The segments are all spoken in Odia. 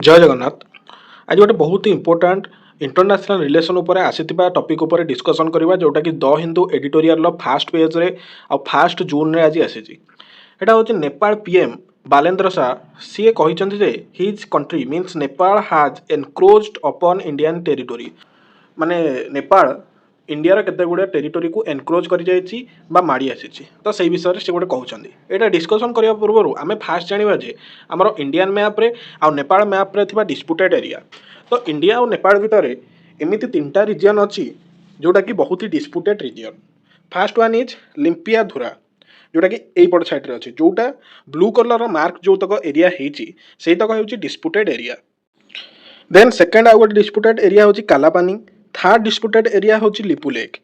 ଜୟ ଜଗନ୍ନାଥ। ଆଜି ଗୋଟେ ବହୁତ ଇମ୍ପୋର୍ଟାଣ୍ଟ ଇଣ୍ଟରନ୍ୟାସନାଲ୍ ରିଲେସନ୍ ଉପରେ ଆସିଥିବା ଟପିକ୍ ଉପରେ ଡିସ୍କସନ୍ କରିବା, ଯେଉଁଟାକି ଦ ହିନ୍ଦୁ ଏଡିଟୋରିଆଲର ଫାଷ୍ଟ ପେଜ୍ରେ ଆଉ 1 ଜୁନ୍ରେ ଆଜି ଆସିଛି। ଏଇଟା ହେଉଛି ନେପାଳ ପିଏମ୍ ବାଲେନ୍ଦ୍ର ଶାହ। ସିଏ କହିଛନ୍ତି ଯେ his country, means Nepal, has encroached upon Indian territory। ମାନେ ନେପାଳ ଇଣ୍ଡିଆର କେତେ ଗୁଡ଼ିଏ ଟେରିଟୋରିକୁ ଏନକ୍ରୋଚ୍ କରିଯାଇଛି ବା ମାଡ଼ି ଆସିଛି। ତ ସେଇ ବିଷୟରେ ସେ ଗୋଟେ କହୁଛନ୍ତି। ଏଇଟା ଡିସ୍କସନ୍ କରିବା ପୂର୍ବରୁ ଆମେ ଫାଷ୍ଟ ଜାଣିବା ଯେ ଆମର ଇଣ୍ଡିଆନ୍ ମ୍ୟାପ୍ରେ ଆଉ ନେପାଳ ମ୍ୟାପ୍ରେ ଥିବା ଡିସ୍ପୁଟେଡ୍ ଏରିଆ। ତ ଇଣ୍ଡିଆ ଆଉ ନେପାଳ ଭିତରେ ଏମିତି ତିନିଟା ରିଜିଅନ୍ ଅଛି, ଯେଉଁଟାକି ବହୁତ ହି disputed region. First one is Limpiyadhura, ଯେଉଁଟାକି ଏଇପଟ ସାଇଡ଼୍ରେ ଅଛି। ଯେଉଁଟା ବ୍ଲୁ କଲର୍ର ମାର୍କ ଯେଉଁତକ ଏରିଆ ହେଇଛି, ସେଇତକ ହେଉଛି ଡିସ୍ପୁଟେଡ୍ ଏରିଆ। ଦେନ୍ ସେକେଣ୍ଡ ଆଉ ଗୋଟେ ଡିସ୍ପୁଟେଡ୍ ଏରିଆ ହେଉଛି କାଲାପାନି। ଥାର୍ଡ଼ ଡିସ୍ପୁଟେଡ୍ ଏରିଆ ହେଉଛି ଲିପୁଲେକ୍।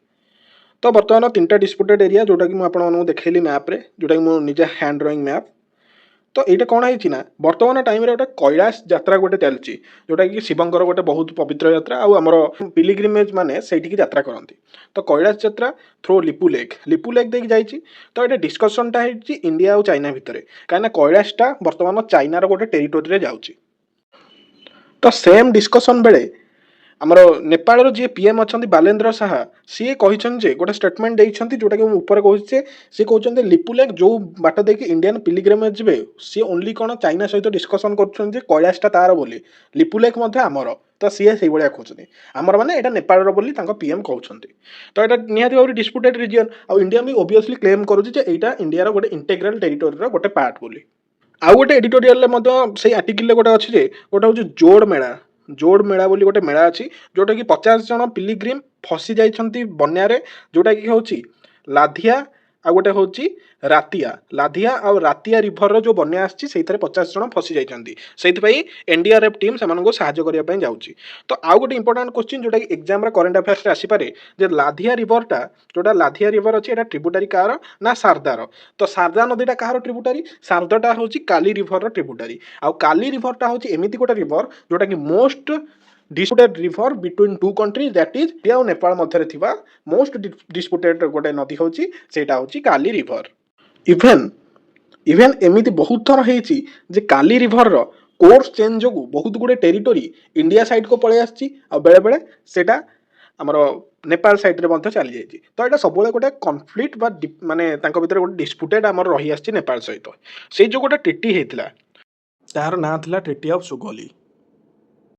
ତ ବର୍ତ୍ତମାନ ତିନିଟା ଡିସ୍ପୁଟେଡ୍ ଏରିଆ, ଯେଉଁଟାକି ମୁଁ ଆପଣମାନଙ୍କୁ ଦେଖେଇଲି ମ୍ୟାପ୍ରେ, ଯେଉଁଟାକି ମୁଁ ନିଜେ ହ୍ୟାଣ୍ଡ ଡ୍ରଇଂ ମ୍ୟାପ୍। ତ ଏଇଟା କ'ଣ ହେଇଛି ନା ବର୍ତ୍ତମାନ ଟାଇମ୍ରେ ଗୋଟେ କୈଳାସ ଯାତ୍ରା ଗୋଟେ ଚାଲିଛି, ଯେଉଁଟାକି ଶିବଙ୍କର ଗୋଟେ ବହୁତ ପବିତ୍ର ଯାତ୍ରା ଆଉ ଆମର ପିଲିଗ୍ରିମେଜ୍ ମାନେ ସେଇଠିକି ଯାତ୍ରା କରନ୍ତି। ତ କୈଳାସ ଯାତ୍ରା ଥ୍ରୋ ଲିପୁଲେକ୍, ଲିପୁଲେକ୍ ଦେଇକି ଯାଇଛି। ତ ଏଇଟା ଡିସ୍କସନ୍ଟା ହେଇଛି ଇଣ୍ଡିଆ ଆଉ ଚାଇନା ଭିତରେ, କାହିଁକିନା କୈଳାସଟା ବର୍ତ୍ତମାନ ଚାଇନାର ଗୋଟେ ଟେରିଟୋରିରେ ଯାଉଛି। ତ ସେମ୍ ଡିସ୍କସନ୍ ବେଳେ ଆମର ନେପାଳର ଯିଏ ପିଏମ୍ ଅଛନ୍ତି ବାଲେନ୍ଦ୍ର ଶାହା, ସିଏ କହିଛନ୍ତି ଯେ ଗୋଟେ ଷ୍ଟେଟମେଣ୍ଟ ଦେଇଛନ୍ତି, ଯେଉଁଟାକି ମୁଁ ଉପରେ କହୁଛି ଯେ ସିଏ କହୁଛନ୍ତି ଲିପୁଲେକ୍ ଯେଉଁ ବାଟ ଦେଇକି ଇଣ୍ଡିଆନ୍ ପିଲିଗ୍ରିମେଜ୍ ଯିବେ, ସିଏ ଓନ୍ଲି କ'ଣ ଚାଇନା ସହିତ ଡିସ୍କସନ୍ କରୁଛନ୍ତି ଯେ କୈଳାସଟା ତାର ବୋଲି, ଲିପୁଲେକ୍ ମଧ୍ୟ ଆମର। ତ ସିଏ ସେଇଭଳିଆ କହୁଛନ୍ତି, ଆମର ମାନେ ଏଇଟା ନେପାଳର ବୋଲି ତାଙ୍କ ପିଏମ୍ କହୁଛନ୍ତି। ତ ଏଇଟା ନିହାତି ଭାବରେ ଡିସ୍ପୁଟେଡ୍ ରିଜିଅନ୍ ଆଉ ଇଣ୍ଡିଆ ବି ଓବିୟସଲି କ୍ଲେମ୍ କରୁଛି ଯେ ଏଇଟା ଇଣ୍ଡିଆର ଗୋଟେ ଇଣ୍ଟେଗ୍ରାଲ ଟେରିଟୋରିର ଗୋଟେ ପାର୍ଟ ବୋଲି। ଆଉ ଗୋଟେ ଏଡିଟୋରିଆଲରେ ମଧ୍ୟ ସେଇ ଆର୍ଟିକିଲରେ ଗୋଟେ ଅଛି ଯେ ଗୋଟେ ହେଉଛି ଜୋଡ଼ ମେଳା। ଜୋଡ଼ ମେଳା ବୋଲି ଗୋଟେ ମେଳା ଅଛି, ଯେଉଁଟାକି 50 ଜଣ ପିଲିଗ୍ରିମ୍ ଫସି ଯାଇଛନ୍ତି ବନ୍ୟାରେ, ଯେଉଁଟାକି ହେଉଛି ଲାଧିଆ ଆଉ ଗୋଟେ ହେଉଛି ରାତିଆ। ଲାଧିଆ ଆଉ ରାତିଆ ରିଭରର ଯେଉଁ ବନ୍ୟା ଆସିଛି, ସେଇଥିରେ 50 ଜଣ ଫସି ଯାଇଛନ୍ତି। ସେଇଥିପାଇଁ ଏନ୍ଡିଆର୍ଏଫ୍ ଟିମ୍ ସେମାନଙ୍କୁ ସାହାଯ୍ୟ କରିବା ପାଇଁ ଯାଉଛି। ତ ଆଉ ଗୋଟେ ଇମ୍ପୋର୍ଟାଣ୍ଟ କୋଶ୍ଚିନ୍, ଯେଉଁଟାକି ଏକ୍ଜାମରେ କରେଣ୍ଟ ଆଫେୟାର୍ସରେ ଆସିପାରେ ଯେ ଲାଧିଆ ରିଭରଟା, ଯେଉଁଟା ଲାଧିଆ ରିଭର ଅଛି, ଏଇଟା ଟ୍ରିବ୍ୟୁଟାରୀ କାହାର ନା ଶାରଦାର। ତ ଶାରଦା ନଦୀଟା କାହାର ଟ୍ରିବ୍ୟୁଟାରୀ? ଶାରଦାଟା ହେଉଛି କାଲି ରିଭରର ଟ୍ରିବ୍ୟୁଟାରୀ। ଆଉ କାଲି ରିଭରଟା ହେଉଛି ଏମିତି ଗୋଟେ ରିଭର, ଯେଉଁଟାକି most disputed river between two country, that is India ଆଉ ନେପାଳ ମଧ୍ୟରେ ଥିବା ମୋଷ୍ଟ ଡିସ୍ପୁଟେଡ୍ ଗୋଟେ ନଦୀ ହେଉଛି, ସେଇଟା ହେଉଛି କାଲି ରିଭର। ଇଭେନ୍ ଏମିତି ବହୁତ ଥର ହେଇଛି ଯେ କାଲି ରିଭରର କୋର୍ସ ଚେଞ୍ଜ ଯୋଗୁଁ ବହୁତ ଗୁଡ଼ିଏ ଟେରିଟୋରି ଇଣ୍ଡିଆ ସାଇଡ଼୍କୁ ପଳେଇ ଆସିଛି ଆଉ ବେଳେବେଳେ ସେଇଟା ଆମର ନେପାଳ ସାଇଡ଼୍ରେ ମଧ୍ୟ ଚାଲିଯାଇଛି। ତ ଏଇଟା ସବୁବେଳେ ଗୋଟେ କନଫ୍ଲିକ୍ଟ ବା ମାନେ ତାଙ୍କ ଭିତରେ ଗୋଟେ ଡିସ୍ପୁଟେଡ୍ ଆମର ରହିଆସିଛି ନେପାଳ ସହିତ। ସେଇ ଯେଉଁ ଗୋଟେ ଟ୍ରିଟି ହେଇଥିଲା, ତାହାର ନାଁ ଥିଲା ଟ୍ରିଟି ଅଫ୍ ସୁଗୋଲି।